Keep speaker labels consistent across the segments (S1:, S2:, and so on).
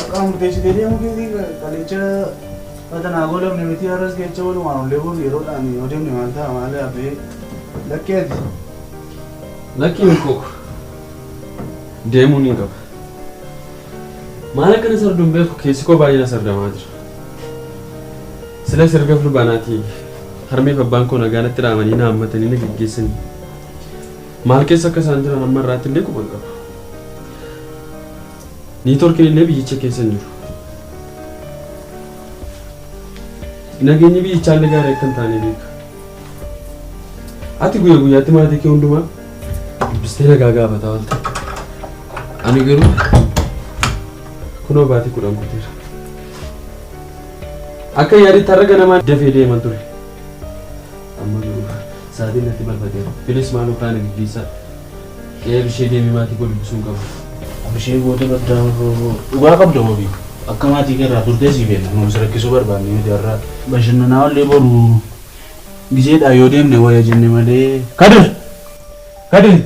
S1: Bakka murteessitee deemuu keetii kalecha fatanaa goolabne miti har'as keessa walumaan ollee boru yeroodhaan yoo deemne maal ta'a maal hafee lakkee ati.
S2: Lakkii milkooko. Deemuun hin qaba. Maal akka na sardu hin beeku keessi koo baay'ee na sardamaa jira. Silas erga fulbaanaatii harmeef abbaan koo nagaa natti dhaamanii na hammatanii na geggeessanii. Maal keessa akka isaan jiran amma irraatti illee quba hin qabu. Niitoorkiin illee biyyicha keessa hin jiru. Nageenyi biyyichaa illee gaarii akka hin taane beeka. Ati guyya guyyaatti maatii kee hundumaa dubbistee nagaa gaafataa oolta. Ani garuu kunoo baatii 10 guuteera. Akka yaaditti har'a ganamaan dafee deeman ture. Amma garuu sa'aatiin natti balfateera. Bilis maaloo kaa na geggeessaa. Qe'ee Abishee deemee maatii koo dubbisuun qaba.
S1: Abishee goota baddaa warroo dhugaa qabda wabii. Akka maatii kee irraa turtee sii beekna. Nuun si rakkisuu barbaanne miti har'a. Bashannanaa ollee boru gizeedhaan yoo deemne wayya jenne malee. Kadir! Kadir!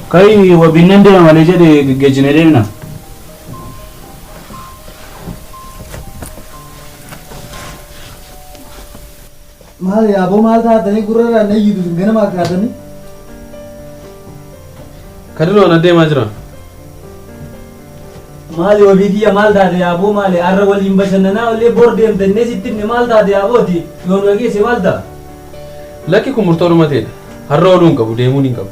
S1: Kai wabiin nan deema malee jedhe geggeessinee deemna.
S3: Maal yaaboo maal taatanii gurra irraa na iyyitu isin ganamaa kaatanii?
S2: Kadiroo na deemaa jira.
S4: Maali wabii kiyya maal taate yaaboo maali har'a waliin bashannanaa ollee bor deemta innee sitti himne maal taate yaabooti yoo nu dhageesse maal ta'a?
S2: Lakki kun murtoo dhumateedha. Har'a ooluu hin qabu deemuun hin qabu.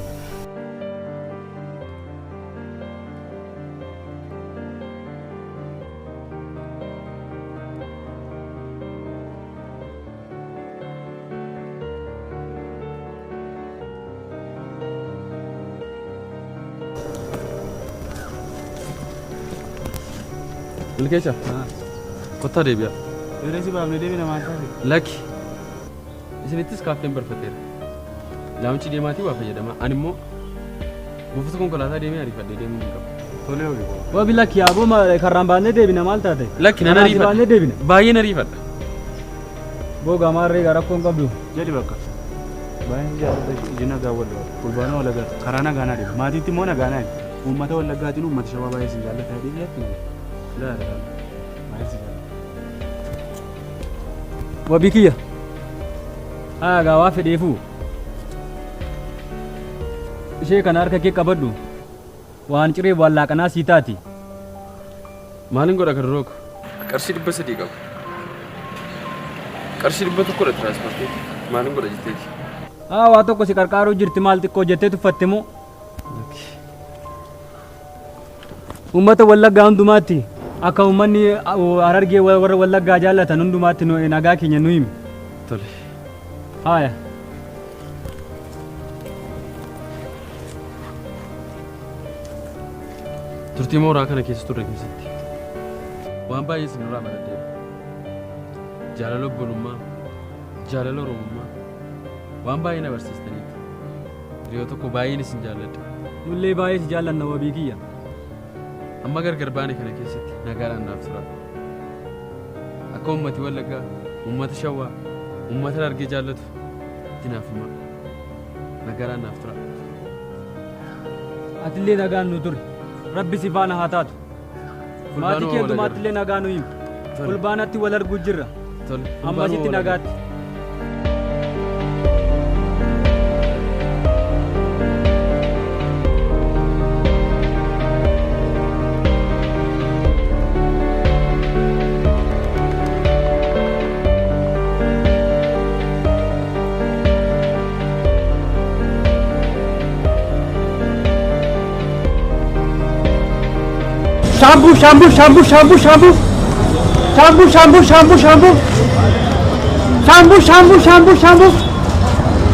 S2: Milkeessa. Kottaa deebi'aa.
S1: Yeroo si baafnee deebina maal taate?
S2: Lakki. Isinittis kaaffeen barfateera. Laawunchii deemaatii waa fayyadamaa. Ani immoo buufata konkolaataa deemee ariifadhee deemuu hin qabu.
S1: Tolee wabii koo.
S4: Wabi lakki yaaboo karraan baannee deebina maal taate?
S2: Lakki nan
S4: Karraan si baannee
S2: ariifadha.
S4: deebina.
S2: Baay'een ariifadha.
S4: Boogaa maarree gaa rakkoo hin qabdu.
S1: Jedhi bakka. Baay'een si jaalladha iji nagaa wal Fulbaana wal agarra. Karaa nagaa naa deema. Maatiitti immoo nagaa naa himi. Uummata Wallaggaatiin uummata Shawaa baay'ee sin jaallata jedhee yaaddi. Laala laala. Baay'ee si jaallata.
S4: Wabii kiyya. Haa gaa waa fedheefuu. Ishee kana harka kee qabadhu. Waan ciree waan laaqanaa sii taati.
S2: Maalin godha kan rook? Qarshii 300 qaba. Qarshii 100dha tiraanspoortiin. Maalin godha jetteeti?
S4: Haa waa tokko si qarqaaruu jirti maal xiqqoo jettee tuffatte moo? Uummata Wallaggaa hundumaatti akka uummanni Harargee warra Wallaggaa jaallatan hundumaatti nagaa keenya nu himi.
S2: Tole.
S4: Haaya.
S2: Turtii mooraa kana keessa turre keessatti waan baay'ee isinirraa baradheera. Jaalala obbolummaa, jaalala Oromummaa waan baay'ee na barsiistaniitu. Hiriyoota koo baay'een isin jaalladha.
S4: Nullee baay'ee si jaallanna wabii kiyya.
S2: Amma gargar baane kana keessatti nagaadhaan naaf turaa. Akka uummati Wallaggaa, uummata Shawaa, uummata Harargee jaallatu itti naaf himaa. Nagaadhaan naaf turaa.
S4: Atillee nagaan nu turi. Rabbi si faana haa taatu. Maatii kee
S2: wal
S4: hundumaatti illee nagaa nu himi.
S2: Tole.
S4: Fulbaanatti wal arguu jirra.
S2: Tole.
S4: Ammasitti
S2: Fulbaanuma wal agarra.
S4: nagaatti. Shampoo, shampoo, shampoo, shampoo, shampoo. Shampoo, shampoo, shampoo, shampoo. Shampoo, shampoo, shampoo, shampoo.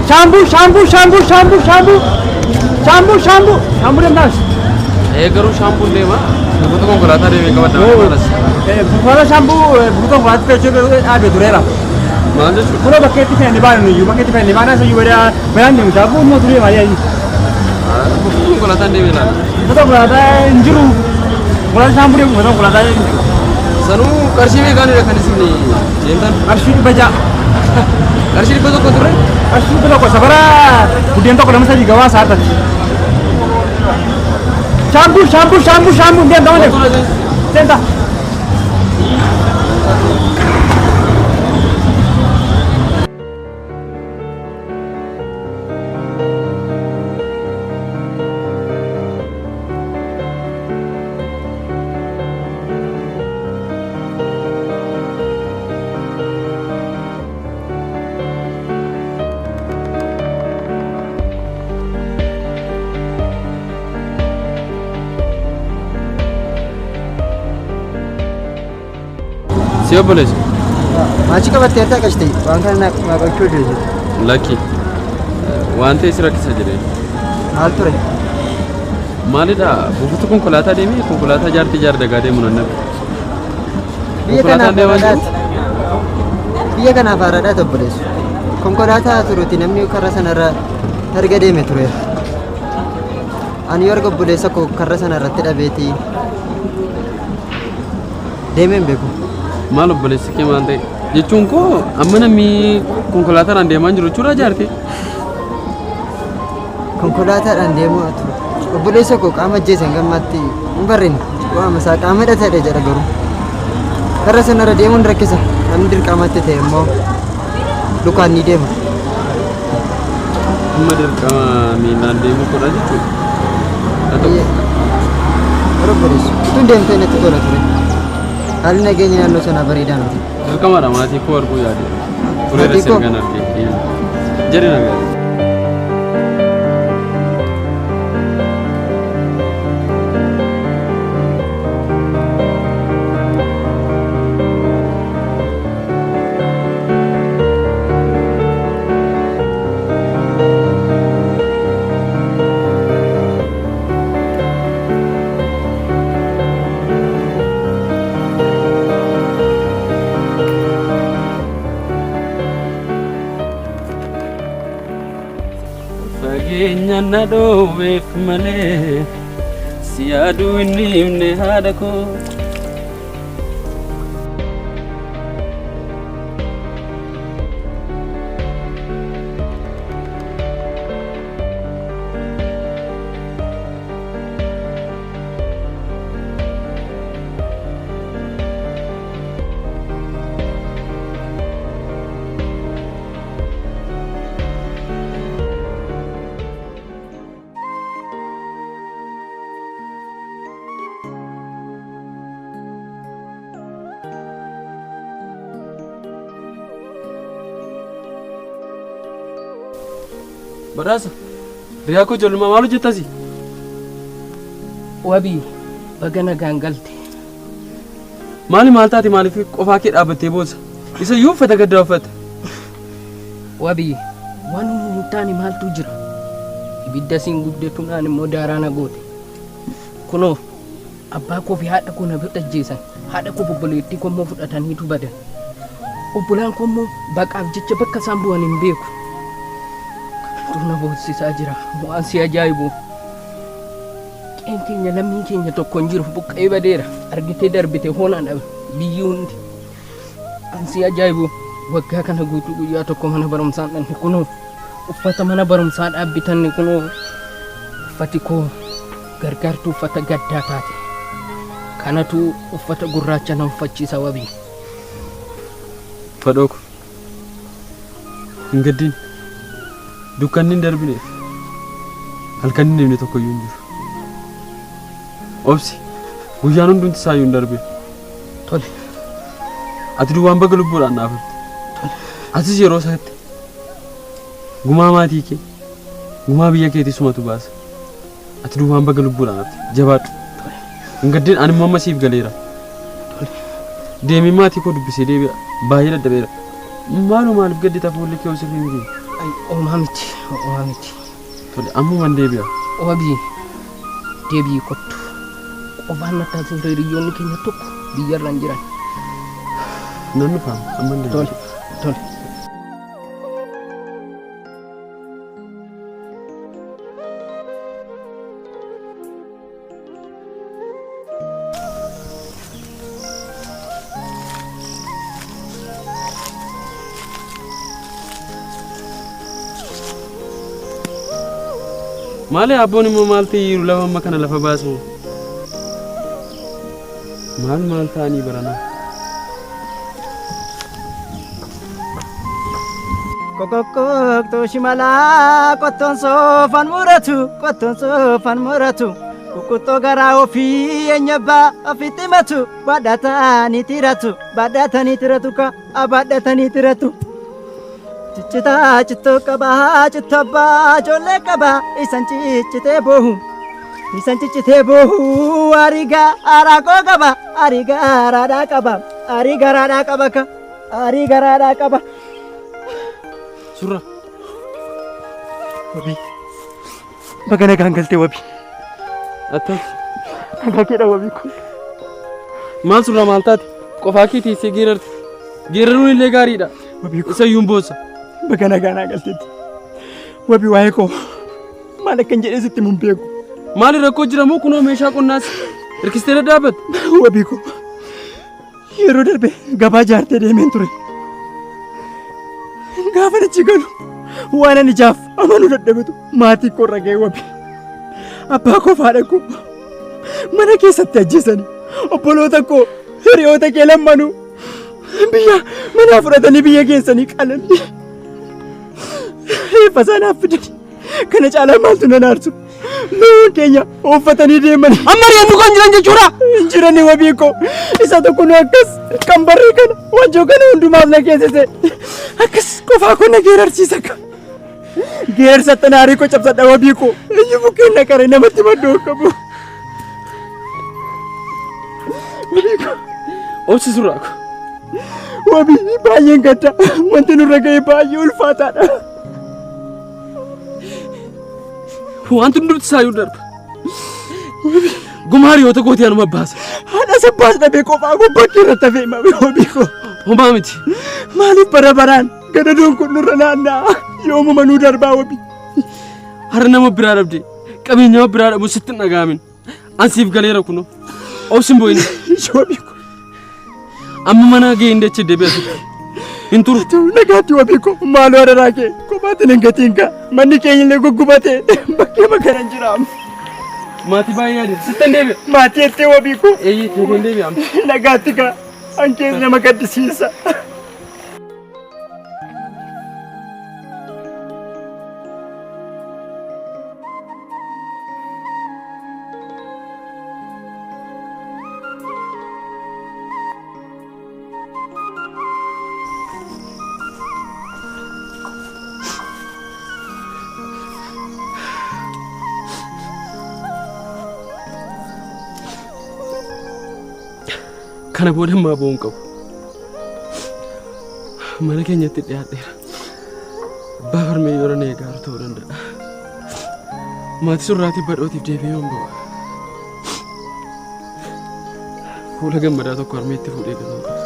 S4: Shampoo, shampoo, shampoo, shampoo, shampoo. Shampoo, shampoo. Shampoo deemtaas.
S2: Ee garuu shaampuun deema. Buufata konkolaataa deemee qabadha. Maalas.
S4: Buufata shampoo buufata konkolaataa fe'achuu dhaabee tureera.
S2: Maal jechuudha?
S4: Kunoo bakkeetti fe'anii baanu iyyuu bakkeetti fe'anii baanaa isa iyyuu badaa deemu shampoo immoo turee malee.
S2: Buufata konkolaataa deemee ilaala.
S4: Buufata konkolaataa hin jiru. Konkolaataa shampoo deemu buufata konkolaataa hin jiru.
S2: Sanuu qarshii meeqaanidha kan isin deemtan?
S4: Qarshii 600.
S2: Qarshii 100 ture?
S4: Qarshii 100 safara buddeen 1 2 3 gabaa saartati. Shampoo, shampoo, shampoo, shampoo deemta malee. Seenta.
S2: Si obboleessa.
S3: Maachi qabatteerta qashte waan kana naa qabachuu hojjetu.
S2: Lakki. Waan ta'e si rakkisa jedhee.
S3: Maal ture?
S2: Maalidha buufata konkolaataa deemee konkolaataa jaartii jaardagaa deemu nan dhabe.
S3: Biyya
S2: Konkolaataan
S3: kanaaf
S2: deemaa jiru?
S3: haaraadhaati. Biyya kanaaf haaraadhaati obboleessu. Konkolaataa turuuti namni karra sanarra erga deeme tureera. Ani yoo erga obboleessa koo karra sanarratti dhabeeti deemee hin beeku.
S2: Maal obboleessi kee maal ta'e? Jechuun koo amma namni konkolaataadhaan deemaa jiru jechuudha jaartii.
S3: Konkolaataadhaan deemuu ture. Obboleessa koo qaama ajjeese hin gammaatti hin barreenne. Waama isaa qaama hidhatedha jedha garuu. Karra sanarra deemuun rakkisa. Namni dirqamatti ta'e immoo lukaan ni deema.
S2: Amma dirqama miilaan deemuu godha jechuudha. Haa ta'u.
S3: Yeroo obboleessu utuun deemtee natti tola ture. Haalli nageenya naannoo sanaa bareedaa miti.
S2: Dirqamadha maatii koo arguu yaade. Tureera
S3: Maatii koo?
S2: sirgan argee. Jedhi nagaa. Fageenya na dhoowweef malee si yaaduu hin himne haadha koo. Badhaasa riyaa koo ijoollummaa maal hojjettasi?
S5: Wabii baga nagaan galte.
S2: Maali maal taate maaliif qofaa kee dhaabbattee boossa? Isa iyyuu uffata gaddaa uffata.
S5: Wabii waan hin taane maaltu jira? Ibidda siin gubde tunaan immoo daaraa na goote. Kunoo abbaa koo fi haadha koo na bira ajjeesan. Haadha koo obboleettii koo immoo fudhataniitu badan. Obbolaan koo immoo baqaaf jecha bakka isaan bu'an hin beeku. Kanatu na boossisaa jira. Waan si ajaa'ibu. Qeen keenya lammiin keenya tokko hin jiru. Buqqa'ee badeera. Argitee darbite hoonaan dhabe. Biyyi hundi. An si ajaa'ibu. Waggaa kana guutuu guyyaa tokko mana barumsaa hin dhanne kunoo uffata mana barumsaa dhaabbitanne kunoo uffati koo gargaartuu uffata gaddaa taate. Kanatu uffata gurraacha na uffachiisa wabii.
S2: Fadhoo ko hin gaddin dukkanni hin darbineef halkan hin ifne tokko iyyuu hin jiru. Obsi guyyaan hundumti isaa iyyuu hin darbine.
S5: Tole.
S2: Ati duwwaan baga lubbuudhaan naaf hafte. Atis yeroo isaatti gumaa maatii kee gumaa biyya keetii sumatu baasa. Ati duwwaan baga lubbuudhaan hafte jabaadhu. Hin gaddin ani immoo amma siif galeera. Deemee maatii koo dubbisee deebi'a. Baay'ee dadhabeera. Maaloo maaliif gaddita fuulli kee sirrii miti.
S5: Oomaa miti, oomaa miti.
S2: Tole ammuman deebi'a.
S5: Wabii deebi'i kottu. Qofaan natti haasofte hiriyyoonni keenya tokko biyyarra hin jiran.
S2: Nan dhufa amman deebi'a.
S5: Tole, tole.
S2: Maali abboon immoo maal ta'e jiru lafa amma kana lafa baasu? Maal maal ta'anii baranaa?
S6: Kokokkooktoo shimalaa qottoon soofan muratu qottoon soofan muratu kukuttoo garaa ofii eenyabbaa ofitti himatu badhatanii tiratu badhatanii tiratu ka badhatanii tiratu. Ciccitaa cittoo qabaa cittoo abbaa ijoollee qabaa isan ciccitee boohu isan ciccitee boohu arigaa araakoo qaba arigaa araadhaa qaba arigaa araadhaa qaba ka arigaa araadhaa qaba.
S2: Surra.
S4: Wabii. Baga nagaan galte wabii.
S2: Attam.
S4: Nagaa keedha wabii kun.
S2: Maal surra maal taate? Qofaa kee teessee geerarte. Geeraruun illee gaariidha.
S4: Wabii kun.
S2: Isa iyyuu hin boossa.
S4: Baga nagaa naa galteetti. Wabii waa'ee koo maal akkan jedhee sitti himu hin beeku.
S2: Maali rakkoo jira moo kunoo meeshaa qonnaas hirkistee dhadhaabatte?
S4: Wabii koo yeroo darbe gabaa jaartee deemeen ture. Gaafa achi galu waan ani ijaaf amanuu dadhabetu maatii koo irra ga'e wabii. Abbaa koo fi haadha koo mana keessatti ajjeesanii obboloota koo hiriyoota kee lammanuu biyya manaa fudhatanii biyya geessanii qalanii reeffa isaa naaf fidanii kana caalaa maaltu nan aarsu loon keenya ooffatanii deeman.
S2: Amma reeffu kan jiran jechuudha.
S4: Hin jirani wabii koo isa tokko nu akkas kan barree kana wanjoo kana hundumaaf na geessise akkas qofaa koo na geerarsiisa ka. Geerarsatti naarii koo cabsadha wabii koo iyyi bukkeen na qare namatti maddoo qabu. Wabii koo.
S2: Obsi surraa koo.
S4: Wabii baay'een gadda wanti nurra ga'e baay'ee ulfaataadha.
S2: Wanti hundumti isaayyuu darba. Gumaa hiriyoota kootii anuma baasa.
S4: Haadha sabbaas dhabee qofaa koo bakkee irratti hafee himame wabii koo.
S2: Homaa miti.
S4: Maaliif bara baraan gadadoon kun nurra naanna'a yoomuma nuu darbaa wabii.
S2: Har'a nama biraa dhabde qabeenya biraa dhabu sitti hin dhaga'amin. An siif galeera kunoo. Obsi hin boo'in.
S4: Wabii koo.
S2: Amma mana ga'ee hin dachee deebi'a sitti. Hin turu.
S4: Nagaatti wabii koo maaloo adaraa kee kophaatti hin gatiin kaa manni keenya illee guggubate bakkee makana hin jiraamu.
S2: Maatii baay'ee yaade sitti hin deebi'a.
S4: Maatii ettee wabii koo.
S2: Eeyyee sitti hin deebi'a.
S4: Nagaatti kaa an keessa nama gaddisiisa.
S2: Kana booda ammaa boo'uu hin qabu. Mana keenyatti dhiyaadheera. Abbaa farmee yeroo na eegaaru ta'uu danda'a. Maatii surraatii badhootiif deebi'ee yoon ba'a. Fuula gammadaa tokko harmeetti fuudhee galuu qaba.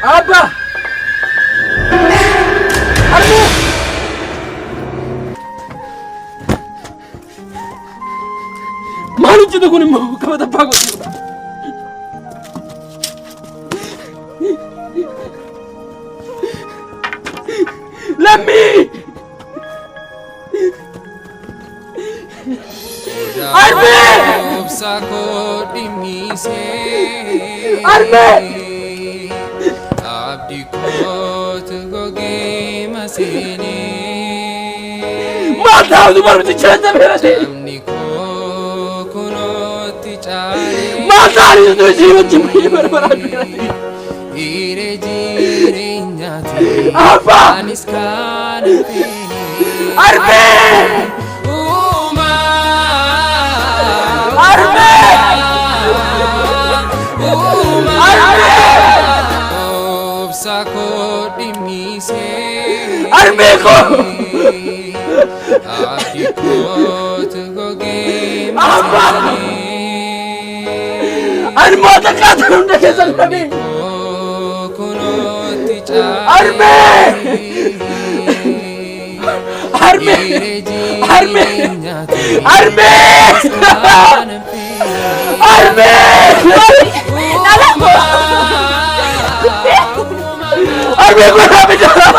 S2: Abba! Harmee! Maal hojjeta kun immoo qabata abbaa godhu. Lammii! Harmee! Harmee!
S7: Abdii kootu gogee maseenee.
S2: Maal taa'u barumsicha dabeera ta'e?
S7: Namni koo kunootti caalee.
S2: Maal ta'anii ishee wajjin baay'ee barbaadu ta'e?
S7: Hiree jireenyaati.
S2: Abba!
S7: Anis kan feene.
S2: Harmee!
S7: Uumaa.
S2: Harmee!
S7: Uumaa.
S2: Harmee!
S7: Obsa koo dhimmisee.
S2: Harmee koo!
S7: Abdii kootu gogee
S2: Abba!
S7: maseenee.
S2: Ani moota kaatan hunda keessan dhabee!
S7: Kunootti
S2: Harmee! Harmee! Harmee! Harmee! Harmee!
S4: Harmee koo naa fidaa.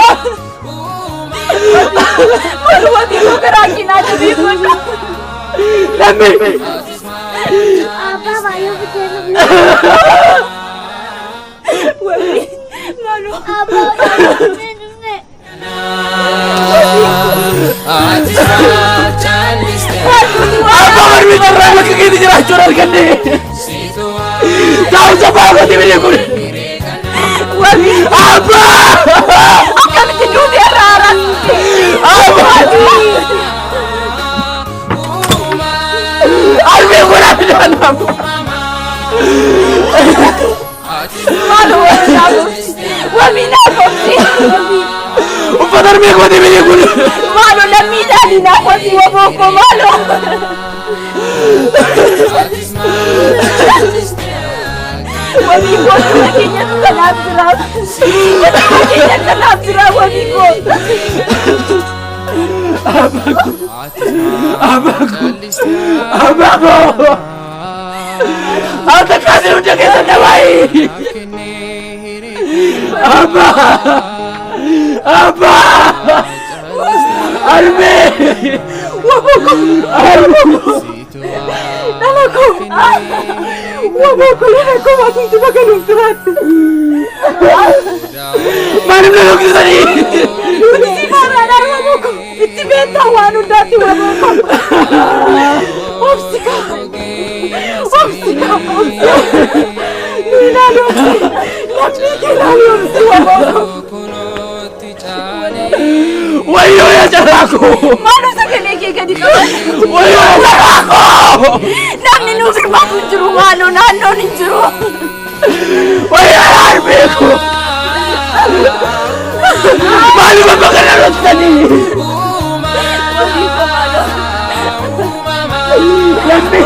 S8: Malu wabii koo garaa keenyaa jabii koo.
S4: Lammii.
S9: Abbaa baay'ee buddeen
S8: Wabii malu.
S9: Abbaa baay'ee buddeen dhufne.
S4: Abbaa barbii carraa bakka keetti jiraachuun arganne. Taa'umsa baafate biyya kun.
S8: Wabii.
S4: Abbaa!
S8: Akkamitti duuti irraa araarsite?
S4: Abbaa! Harmee koo naa fidaa naaf.
S8: Malu wabii naa obsi. Wabii naa obsi.
S4: Uffata harmee kooti biyya kun.
S8: Malu lammii ilaalii naa obsi waboo koo malu. Wabii koo nama keenyatu kanaaf jira. Nama keenya kanaaf jira wabii koo.
S4: Abbaa koo! Akka kaasee hunda keessa dabaayi! Abbaa! Abbaa! Harmee!
S8: Waboo koo.
S4: Harmee!
S8: Nama koo. Waboo koo nama koo maatumti bakka nuuf jiraatte.
S4: Maaliif na dhoksisanii?
S8: Nuti si faaraadhaan waboo koo. Itti beektaa waan hundaatti waboo koo. Obsi kaa. Obsi kaa obsi. Nu ilaali obsi. Lammii kee ilaali obsi waboo koo.
S4: Wayyoo yaa carraa koo!
S8: Maaloo sagalee kee gadi qaban.
S4: Wayyoo yaa carraa koo!
S8: Namni nuuf hirmaatu hin jiru maaloo naannoon hin jiru.
S4: Wayyoo yaa harmee koo! Maaliif amma kana dhoksisanii?
S8: Wabii koo maaloo.
S4: Lammii!